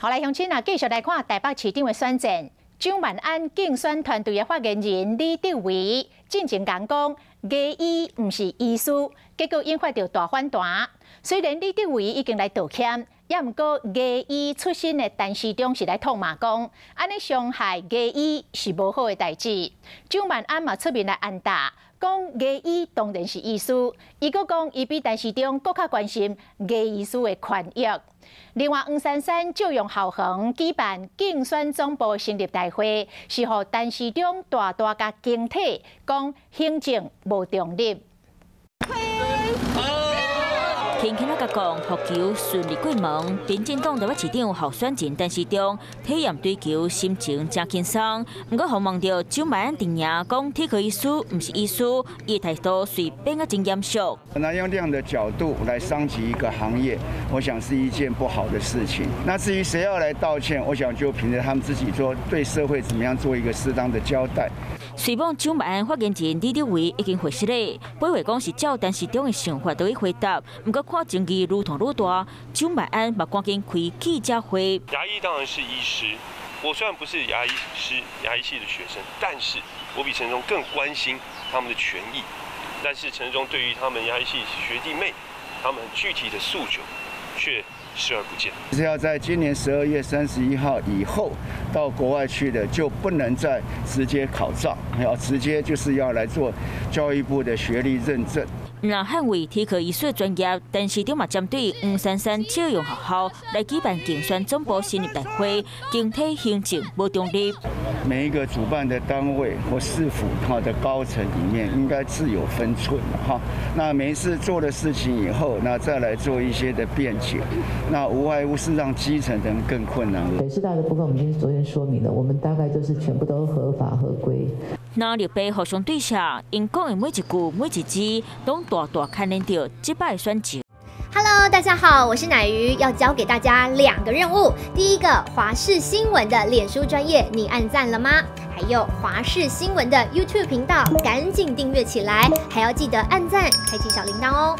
好來，鄉親啊，繼續來看台北市長的選戰。蔣萬安競選團隊的發言人李德維進前講講，牙醫毋是醫師，結果引發著大反彈。雖然李德維已經來道歉，也毋過牙醫出身的陳時中是來痛罵講，按呢傷害牙醫是無好的代誌。蔣萬安嘛出面來安答，講牙醫當然是醫師，伊閣講伊比陳時中閣較關心牙醫師的權益。另外，黃珊珊借用校園舉辦競選總部成立大會，是予陳時中大大共警惕，講行政無中立。輕輕仔共講，復球順利過門。民進黨台北市長候選人陳時中體驗隊球，心情誠輕鬆。毋過，予問著蔣萬安陣營講，體科醫師毋是醫師，伊的態度隨變啊真嚴肅。那用這樣的角度來傷及一個行業，我想是一件不好的事情。那至於誰要來道歉，我想就憑著他們自己做對社會怎麼樣做一個適當的交代。雖罔蔣萬安發言人李德維已經回實咧，本話講是照陳時中的想法佇咧回答，毋過看爭議愈拖愈大，蔣萬安嘛趕緊開記者會。牙醫當然是醫師，我雖然不是牙醫師、牙醫系的學生，但是我比陳時中更關心他們的權益。但是陳時中對於他們牙醫系學弟妹，他們具體的訴求，卻視而不見。是要在今年12月31號以後到國外去的，就不能再直接考照，要直接就是要來做教育部的學歷認證。若捍衛體科醫師專業，陳時中嘛針對黃珊珊借用學校來舉辦競選總部成立大會，警惕行政無中立。每一個主辦的單位或市府哈的高層裡面，應該自有分寸哈。那每一次做的事情以後，那再來做一些的辯解，那無外乎是讓基層人更困難。北師大的部分，我們已經昨天說明了，我們大概就是全部都合法合規。藍綠白互相對射，𪜶講的每一句每一字，攏大大牽連著這擺選情。 Hello，大家好，我是奶魚，要交給大家兩個任務。第一個，華視新聞的臉書專頁，你按讚了嗎？還有華視新聞的 YouTube 頻道，趕緊訂閱起來，還要記得按讚，開啟小鈴鐺哦。